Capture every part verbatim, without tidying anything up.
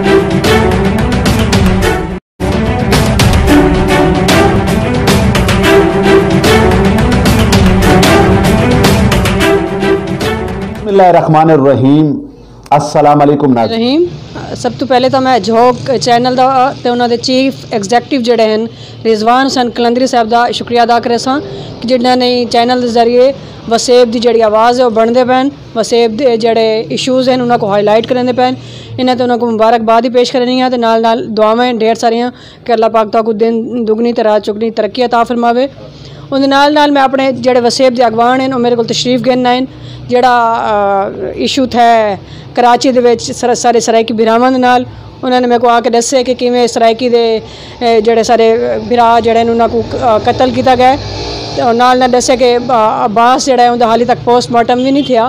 بسم اللہ الرحمن الرحیم۔ السلام علیکم ناظرین۔ رحیم۔ سب توں پہلے تاں میں جھوک چینل دا تے انہاں دے چیف ایگزیکٹو جڑے ہن رضوان حسین قلندری صاحب دا شکریہ ادا کریساں کہ جنہاں نے چینل دے ذریعے وسیب دی جڑی آواز ہے وہ بنڑدے پئن، وسیب دے جڑے ایشوز ہن انہاں کو ہائی لائٹ کریندے پئن۔ انہاں تے انہاں کو مبارکباد ہی پیش کرنی ہے تے نال نال دعاواں ہن ڈھیر ساریاں کہ اللہ پاک تہاکوں دن دگنی تے رات چگنی ترقی عطا فرماوے۔ اوندے نال نال میں اپݨے جیڑھے وسیب دے اڳواݨ ہن، او میݙے کول تشریف گھن آئن۔ جیڑھا، آ، ایشو تھئے کراچی دے وچ سر-، سارے سرائیکی بھراواں دے نال، انہاں نے میکوں آ کے ݙسے کہ کیویں سرائیکی دے، اے، جیڑھے سارے بھرا جیڑھے ہن، انہاں کوں، آ، قتل کیتا ڳئے۔ تے نال نال ݙسے کہ، آ، عباس جیڑھا ہے، اوندا حالی تک پوسٹ مارٹم وی نہیں تھیا۔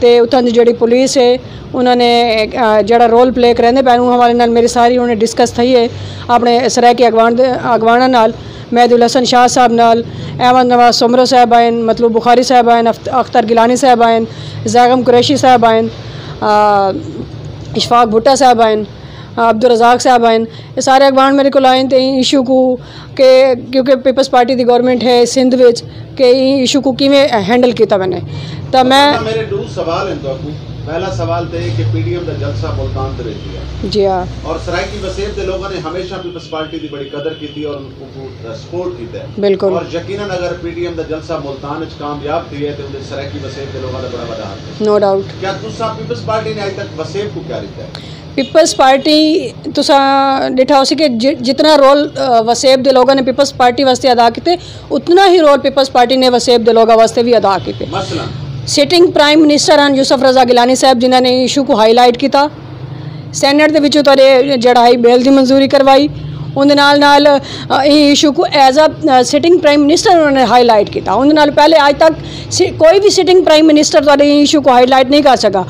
تے اتھاں دی جیڑھی پولیس ہے، انہاں نے، آ، جیڑھا رول پلے کریندے پئے، اوں حوالے نال میݙی ساری ہݨ ڈسکس تھئی ہے اپݨے سرائیکی اڳواݨ دے، اڳواݨاں نال، مہدی الحسن شاہ صاحب نال، احمد نواز سومرو صاحب آئن، مطلوب بخاری صاحب آئن، اخت-، اختر گیلانی صاحب آئن، زیغم قریشی صاحب آئن، آ، اشفاق بھٹہ صاحب آئن، آ، عبدالرزاق صاحب آئن، اے سارے اڳواݨ میݙے کول آئن تے ایں ایشو کوں کہ کیونکہ پیپلز پارٹی دی گورنمنٹ ہے سندھ وچ کہ ایں ایشو کوں کیویں ہینڈل کیتا ونڄے۔ تاں میں اصل میرے ݙو سوال ہن تہاکوں۔ پہلا سوال تے اے کہ پی ڈی ایم دا جلسہ ملتان دے وچ تھیا۔ جی ہاں۔ اور سرائیکی وسیب دے لوگاں نے ہمیشہ پیپلز پارٹی دی بڑی قدر کیتی اور ان کوں سپورٹ کیتا ہے۔ بالکل۔ اور یقیناً اگر پی ڈی ایم دا جلسہ ملتان وچ کامیاب تھیے تے اوندے سرائیکی وسیب دے لوگاں دا بڑا وݙا ہتھ ہے۔ No doubt. کیا تساں پیپلز پارٹی نے اڄ تک وسیب کوں کیا ݙتا ہے؟ پیپلز پارٹی، تساں ݙٹھا ہوسی کہ ج-، جتنا رول، آ، وسیب دے لوگاں نے پیپلز پارٹی واسطے ادا کیتے، اتنا ہی رول پیپلز پارٹی نے وسیب دے لوگاں واسطے وی ادا کیتے۔ مثلاً؟ سٹنگ پرائم منسٹر ہن یوسف رضا گیلانی صاحب، جنہاں نے ایشو کوں ہائی لائٹ کیتا۔ سینیٹ دے وچوں تہاݙے جیڑھا ہئی بیل دی منظوری کروائی۔ اوندے نال نال، آ، ایں ایشو کوں ایز اے، آ، سٹنگ پرائم منسٹر انہاں نے ہائی لائٹ کیتا۔ اوندے نال پہلے اڄ تک سی-، کوئی وی سٹنگ پرائم منسٹر تہاݙے ایں ایشو کوں ہائی لائٹ نہیں کر سڳا۔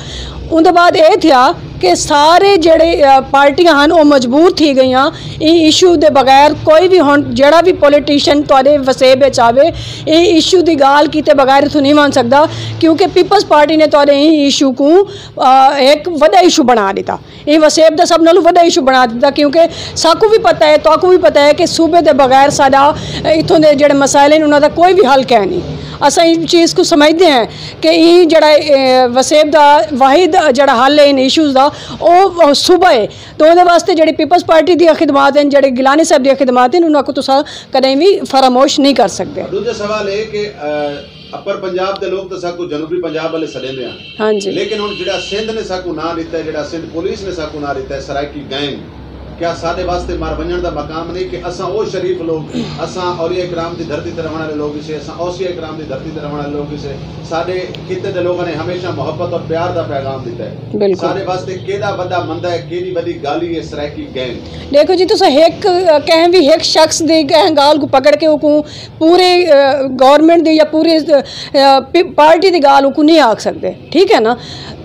اوندے بعد اے تھیا کہ سارے جیڑھے، آ، پارٹیاں ہن، او مجبور تھی ڳئیاں ایں ایشو دے بغیر۔ کوئی وی ہݨ جیڑھا وی پولیٹیشن تہاݙے وسیب وچ آوے، ایں ایشو دی ڳالھ کیتے بغیر اتھوں نہیں ونڄ سڳدا، کیونکہ پیپلز پارٹی نے تہاݙے ایں ایشو کوں، آ، ہک وݙا ایشو بݨا ݙتا۔ ایں وسیب دا سب نالوں وݙا ایشو بݨا ݙتا، کیونکہ ساکوں وی پتہ ہے، تہاکوں وی پتہ ہے کہ صوبے دے بغیر ساݙا، آ، اتھوں دے جیڑھے مسائل ہن، انہاں دا کوئی وی حل کائنی۔ اساں ایں چیز کوں سمجھدے ہیں کہ ایں جیڑھا، اے، وسیب دا واحد جیڑھا حل ہے ان ایشوز دا، او صوبہ ہے۔ تے اوندے واسطے جیڑھی پیپلز پارٹی دیاں خدمات ہن، جیڑھے گیلانی صاحب دیاں خدمات ہن، انہاں کوں تساں کݙاہیں وی فراموش نہیں کر سڳدے۔ ݙوجھا سوال ہے کہ، آ، اپر پنجاب دے لوگ تاں ساکوں جنوبی پنجاب والے سݙیندے ہن۔ ہاں جی۔ لیکن ہݨ جیڑھا سندھ نے ساکوں ناں ݙتا ہے، جیڑھا سندھ پولیس نے ساکوں ناں ݙتا ہے سرائیکی گینگ، کیا ساݙے واسطے مر ونڄݨ دا مقام نہیں کہ اساں او شریف لوگ، اساں اولیاء کرام دی دھرتی تے رہݨ والے لوگ ہیسے، اساں اوصیاء کرام دی دھرتی تے رہݨ والے لوگ ہیسے، ساݙے خطے دے لوگاں نے ہمیشہ محبت اور پیار دا پیغام ݙتا ہے۔ بالکل۔ ساݙے واسطے کیݙا وݙا مندا ہے، کیݙی وݙی گالھی ہے سرائیکی گینگ۔ ݙیکھو جی، تساں ہک، کہیں وی ہک شخص دی کہیں ڳالھ کوں پکڑ کے اوکوں پورے، آ، گورنمنٹ دی یا پورے، آ، پ-، پارٹی دی ڳالھ اوکوں نہیں آکھ سڳدے، ٹھیک ہے نا؟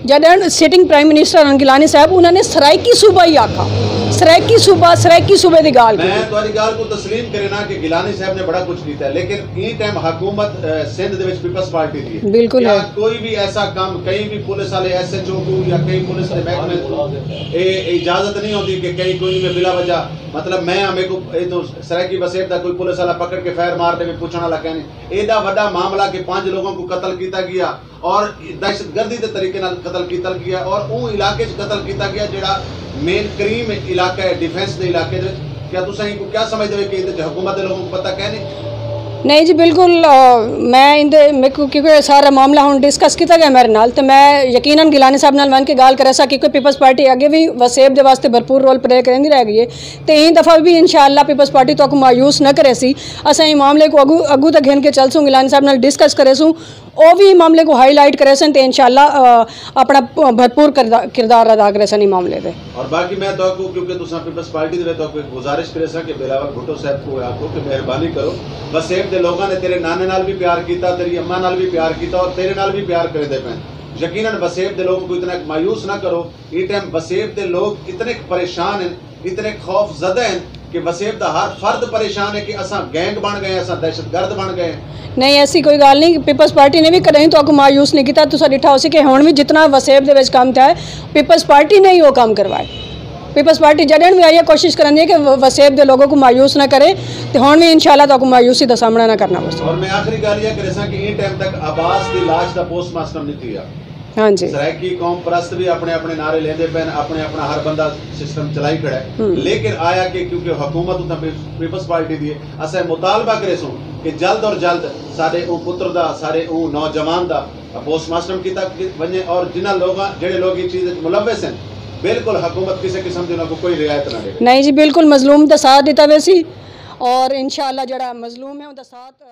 جݙݨ سٹنگ پرائم منسٹر ہن گیلانی صاحب، انہاں نے سرائیکی صوبہ ہی آکھا، سرائیکی صوبہ، سرائیکی صوبے دی ڳالھ میں کیتی۔ تہاݙی ڳالھ کوں تسلیم کرینا کہ گیلانی صاحب نے بڑا کچھ کیتا ہے، لیکن ایں ٹائم حکومت، آ، سندھ دے وچ پیپلز پارٹی دی ہے۔ بالکل کیا ہے۔ کوئی بھی ایسا کام، کہیں بھی پولیس والے ایس ایچ او کو یا کہیں پولیس دے محکمے کو اے اجازت نہیں ہوندی کہ کہیں کوئی میں بلا وجہ، مطلب میں ہمیں کو اے تو سرائیکی وسیب دا کوئی پولیس والا پکڑ کے فائر مار دے، پوچھݨ والا کہیں نہیں۔ ایݙا وݙا معاملہ کہ پنج لوگوں کو قتل کیتا گیا اور دہشت گردی دے طریقے نال قتل کیتا گیا اور اوں علاقے 'چ قتل کیتا گیا جڑا مین کریم علاقہ ہے ڈیفنس دے علاقے دے وچ۔ کیا تساں اینکوں کیا سمجھدے ہو کہ ایندے 'چ حکومت دے لوگوں کو پتہ کائے نہیں؟ نہیں جی، بالکل، آ، میں ایندے، میکوں کیونکہ سارا معاملہ ہن ڈسکس کیتا گیا میرے نال، تے میں یقیناً گیلانی صاحب نال ونڄ کے ڳالھ کریساں، کیونکہ پیپلز پارٹی اڳے وی وسیب دے واسطے بھرپور رول پلے کریندی رہ ڳئی ہے، تے ایں دفعہ وی انشاءاللہ پیپلز پارٹی تہاکوں مایوس نہ کریسی۔ اساں ایں معاملے کوں اڳوں، اڳوں تک گھن کے چلسوں، گیلانی صاحب نال ڈسکس کریسوں، او وی معاملے کوں ہائی لائٹ کریسن تے انشاءاللہ، آ، اپݨا پ-، بھرپور کردا-، کردار ادا کریسن ایں معاملے دے۔ اور باقی میں تہاکوں، کیونکہ تساں پیپلز پارٹی دے، میں تہاکوں ایک گزارش کریساں کہ بلاول بھٹو صاحب کوں آکھو کہ مہربانی کرو، وسیب دے لوگاں نے تیرے نانے نال بھی پیار کیتا، تیری اماں نال بھی پیار کیتا اور تیرے نال بھی پیار کریندے پئن۔ یقیناً وسیب دے لوگوں کو اتنا مایوس نہ کرو۔ ایں ٹائم وسیب دے لوگ اتنے پریشان ہیں، اتنے خوف زدہ ہیں کہ وسیب دا ہر فرد پریشان ہے کہ اساں گینگ بݨ ڳئے، اساں دہشت گرد بݨ ڳئے۔ نہیں، ایسی کوئی ڳالھ نہیں۔ پیپلز پارٹی نے وی کݙاہیں تہاکوں مایوس نہیں کیتا۔ تساں ݙٹھا ہوسی کہ ہݨ وی جتنا وسیب دے وچ کم تھیا ہے، پیپلز پارٹی نے ہی او کم کروائے۔ پیپلز پارٹی جݙݨ وی آئی ہے، کوشش کریندی ہے کہ و- وسیب دے لوگوں کوں مایوس نہ کرے، تے ہݨ وی انشاءاللہ تہاکوں مایوسی دا سامݨا نہ کرنا پوسی۔ اور میں آخری ڳالھ اے کریساں کہ ایں ٹائم تک عباس دی لاش دا پوسٹ مارٹم نی تھیا۔ ہاں جی۔ سرائیکی قوم پرست وی اپݨے اپݨے نعرے لیندے پئن، اپݨے اپݨا ہر بندہ سسٹم چلائی کھڑا ہے، ہوں۔ لیکن آیا کہ کیونکہ حکومت اتھاں پی- پیپلز پارٹی دی ہے، اساں مطالبہ کریسوں کہ جلد اور جلد ساݙے اوں پتر دا، ساݙے اوں نوجوان دا پوسٹ مارٹم کیتا ونڄے، اور جنہاں لوگاں، جڑے لوگ ایں چیز وچ ملوث ہیں، بالکل حکومت کسی قسم دی انہاں کوں کوئی رعایت نہ ݙے۔ نہیں جی، بالکل مظلوم دا ساتھ ݙتا ویسی، اور انشاءاللہ جڑا مظلوم ہے اوندا ساتھ